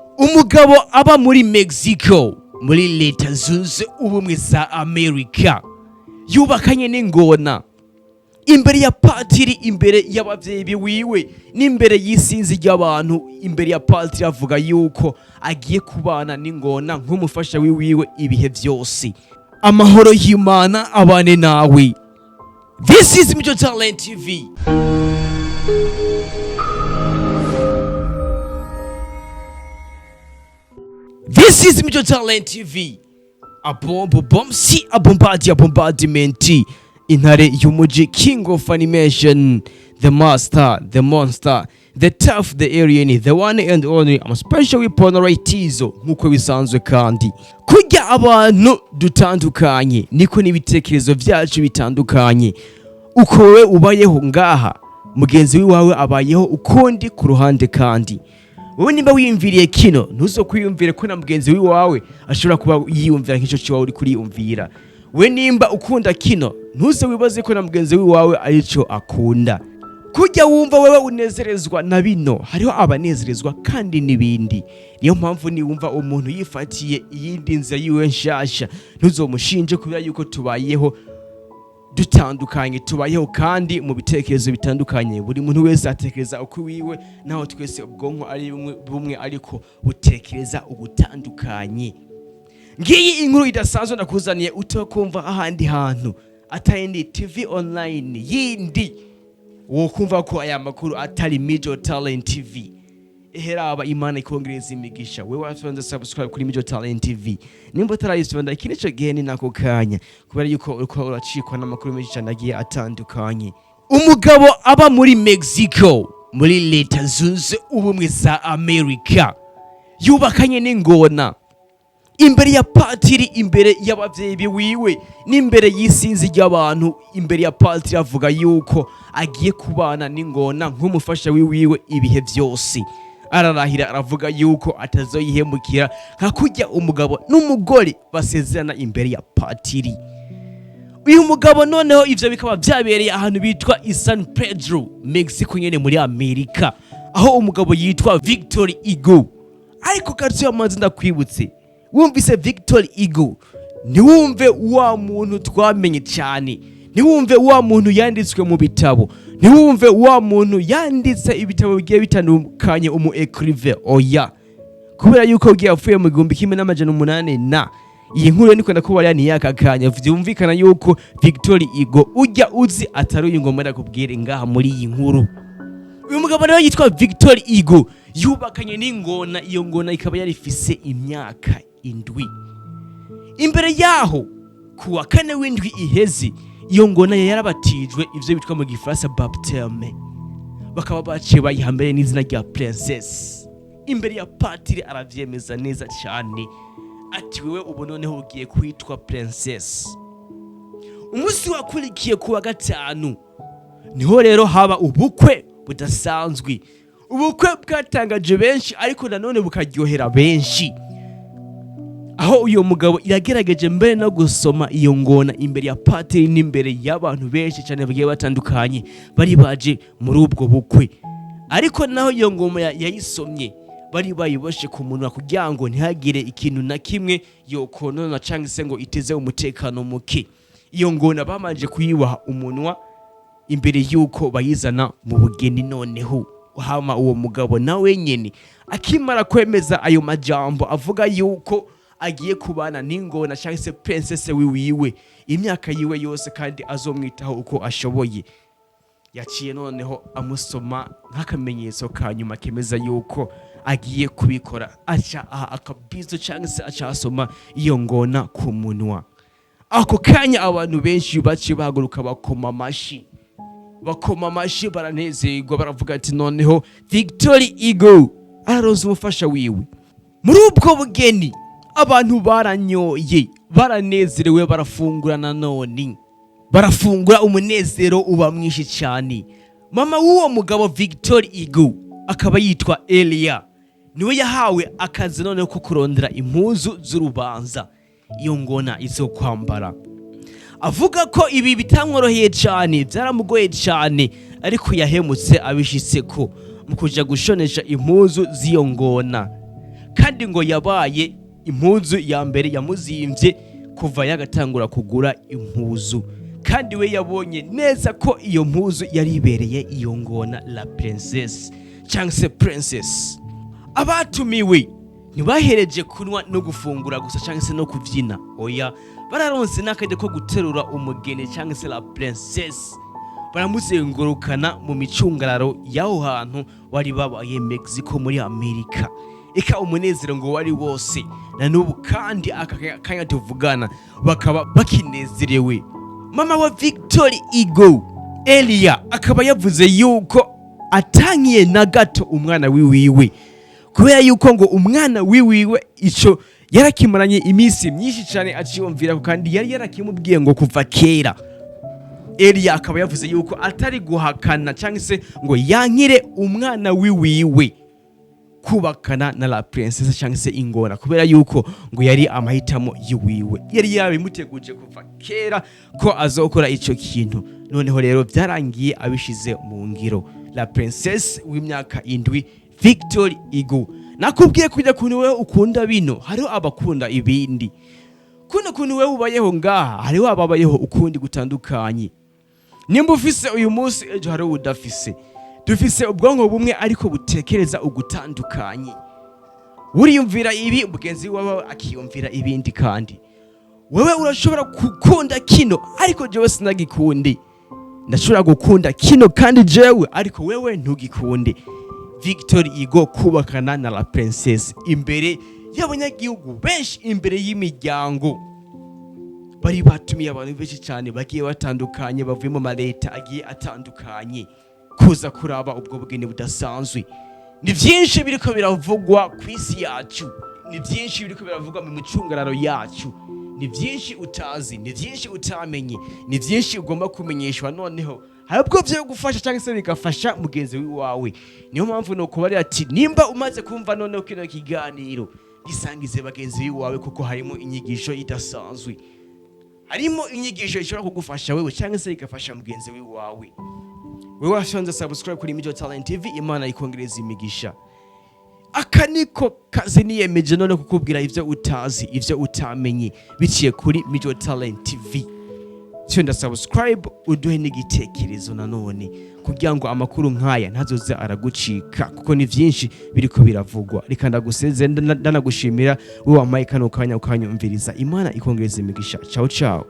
Umugabo aba muri Mexico, muri Leta Zunze Ubumwe za Amerika, yubakanye n'ingona imbere ya patiri, imbere y'ababyeyi biwiwe n'imbere y'isinzi ry'abantu. Imbere ya patiri avuga yuko agiye kubana n'ingona nk'umufasha wiwiwe ibihe byose. Amahoro y'Imana abane nawe. This is Mico Talent TV. This is Mico Talent TV. Abombo bomsi abombadi abombadimenti, intare y'umuji, king of animation, the master, the monster, the tough, the alien, the one and only. I'm special weapon right. Nkuko bisanzwe kandi kurya abantu dutandukanye, niko n'ibitekerezo byacu bitandukanye. Uko wowe ubayeho ngaha, mugenzi wawe abayeho ukundi ku ruhande. Kandi wowe nimba wiyumviriye kino, ntuzokwiyumvire ko na mugenzi wawe ashobora kuba yiyumvira nk'icyo kiwawe uri kuriyumvira. We nimba ukunda kino, ntuze wibaze ko na mugenzi wawe arico akunda. Kujya wumva wewe unezerezwa na bino, hariho abanezerezwa kandi n'ibindi. Niyo mpamvu niwumva umuntu yifatiye iyindi nzira yiwe nshasha, ntuzomushinje, kubera yuko tubayeho dutandukanye, tubayeho kandi mu bitekerezo bitandukanye. Buri muntu wese atekereza uko wiwe, naho twese ubwonko ari bumwe, ariko butekereza ugutandukanye. Ngiyi inkuru idasanzwe ndakuzaniye utokumva ahandi hantu, atayindi TV online yindi wokumva ko aya makuru atari Mijo Talent TV. Eheraba Imana ikongereza imigisha wewe watonze subscribe kuri Mijo Talent TV. Nimba utarayisonda, iki nico gihe, ni nako kanya, kubera yuko uriko uracikwa n'amakuru menshi cyane agiye atandukanye. Umugabo aba muri Mexico, muri Leta Zunze Ubumwe za Amerika, yubakanye n'ingona imbere ya patiri, imbere y'ababyeyi biwiwe n'imbere y'isinzi ry'abantu. Imbere ya patiri avuga yuko agiye kubana n'ingona nk'umufasha wiwiwe ibihe byose. Ararahira, aravuga yuko atazoyihemukira, nka kurya umugabo n'umugore basezerana imbere ya patiri. Uyu mugabo noneho ivyo bikaba vyabereye ahantu bitwa i San Pedro, Mexico nyene, muri Amerika, aho umugabo yitwa Victor Hugo. Ariko gato y'amazi ndakwibutse, wumvise Victor Hugo, ntiwumve wa muntu twamenye cyane, ntiwumve wa muntu yanditswe mu bitabo, ntiwumve wa muntu yanditse ibitabo bigiye bitandukanye, umu écrivain. Oya, kubera yuko ugiye yapfuye mu 1800 na iyi nkuru niko ndakubara ni yaka kanya. Vyumvikana yuko Victor Hugo ujya uzi atari uyu ngoma ndakubwire ngaha muri iyi nkuru. Uyu mugabo rero yitwa Victor Hugo yubakanye n'ingona. Iyo ngona ikaba yarifise imyaka 7. Imbere yaho, ku wa kane w'indwi iheze, iyo ngona yarabatijwe, ivyo bitwa mu Gifaransa baptême, bakaba baciye bayiha mbere n'izina rya Princess. Imbere ya patiri aravyemeza neza cyane, ati: "Wewe ubu noneho ugiye kwitwa Princess." Umunsi wakurikiye, ku wa gatanu, niho rero haba ubukwe budasanzwe, ubukwe bwatangaje benshi ariko nanone bukaryohera benshi, aho uyu mugabo yagerageje mbere no gusoma iyo ngona imbere ya patiri n'imbere y'abantu benshi cyane bagiye batandukanye bari baje muri ubwo bukwe. Ariko naho iyo ngoma yayisomye, bari bayiboshe ku munwa kugira ngo ntihagire ikintu na kimwe yokonona cyangwa se ngo iteze umutekano muke. Iyo ngona bamanje kuyibaha umunwa imbere y'uko bayizana mu bugeni. Noneho hama uwo mugabo nawe nyene akimara kwemeza ayo majambo avuga yuko agiye kubana n'ingona cyangwa se Princess wiwiwe imyaka yiwe yose, kandi azomwitaho uko ashoboye, yaciye noneho amusoma nk'akamenyetso ka nyuma kemeza yuko agiye kubikora, aca aha akabizo cyangwa se aca asoma iyo ngona ku munwa. Ako kanya abantu benshi baciye bahaguruka bakoma amashi, bakoma amashi, baranezerwa, baravuga ati: "Noneho Victor Hugo araroza umufasha wiwe." Muri ubwo bugeni abantu baranyoye, baranezerewe, barafungura, nanone barafungura, umunezero uba mwinshi cyane. Mama w'uwo mugabo Victor Hugo akaba yitwa Elia, niwe yahawe akazi noneho ko kurondera impuzu z'urubanza iyo ngona izo kwambara. Avuga ko ibi bitamworoheye cyane, byaramugoye cyane, ariko yahemutse abishitse ko mu kuja gushonesha impuzu z'iyo ngona. Kandi ngo yabaye impuzu ya mbere yamuzimvye kuva yagatangura kugura impuzu, kandi we yabonye neza ko iyo mpuzu yari ibereye iyo ngona, la princesse cyangwa se princess. Abatumiwe ntibahereje kunywa no gufungura gusa cyangwa se no kubyina, oya, bararonse n'akajya ko guterura umugeni cyangwa se la princesse, baramuzengurukana mu micungararo y'aho hantu bari babaye, Mexico muri Amerika. Eka, umunezero ngo wari wose. Na n'ubu kandi aka kanya tuvugana bakaba bakinezerewe. Mama wa Victor Hugo, Elia, akaba yavuze yuko atankiye na gato umwana wiwiwe, kubera yuko ngo umwana wiwiwe ico yarakimaranye iminsi myinshi cyane aciyumvira, kandi yari yarakimubwiye ngo kuva kera. Eliya akaba yavuze yuko atari guhakana cyangwa se ngo yankire umwana wiwiwe kubakana na la princesse cyangwa se ingona, kubera yuko ngo yari amahitamo yiwiwe, yari yabimuteguje kuva kera ko azokora ico kintu. Noneho rero byarangiye abishize mu ngiro. La princesse w'imyaka 7, Victor Hugo. Nakubwiye kujya kuntu wewe ukunda bino, hariho abakunda ibindi. Kuno kuntu wewe ubayeho ngaha, hariho ababayeho ukundi gutandukanye. Nimba ufise uyu munsi, ejo hariho udafise. Dufise ubwonko bumwe ariko butekereza ugutandukanye. Uriyumvira ibi, mugenzi wawe akiyumvira ibindi. Kandi wewe urashobora gukunda kino ariko jewe sinagikundi, ndashobora gukunda kino kandi jewe ariko wewe ntugikunde. Victor Hugo kubakana na la princesse imbere y'abanyagihugu benshi, imbere y'imiryango bari batumiye, abantu benshi cyane bagiye batandukanye bavuye mu maleta agiye atandukanye kuza kuraba ubwo bugeni budasanzwe. Ni byinshi biriko biravugwa ku isi yacu, ni byinshi biriko biravugwa mu micungararo yacu, ni byinshi utazi, ni byinshi utamenye, ni byinshi ugomba kumenyeshwa. Noneho hari ubwo byo gufasha cyangwa se bigafasha mugenzi wawe. Niyo mpamvu nukubarira ati nimba umaze kumva noneho kino kiganiro, gisangize bagenzi wawe, kuko harimo inyigisho idasanzwe, harimo inyigisho ishobora kugufasha wewe cyangwa se igafasha mugenzi wawe. Wewe wafyonze subscribe kuri Mijo Talent TV, Imana ikongereza imigisha. Aka niko kazi niyemeje none, kukubwira ivyo utazi, ivyo utamenye, biciye kuri Mijo Talent TV. Fyonda subscribe, uduhe n'igitekerezo nanone kugira ngo amakuru nk'aya ntazoze aragucika, kuko ni vyinshi biriko biravugwa. Reka ndaguseze, ndanagushimira wewe wampaye kano kanya ukanyumviriza. Imana ikongereza imigisha. Ciao ciao.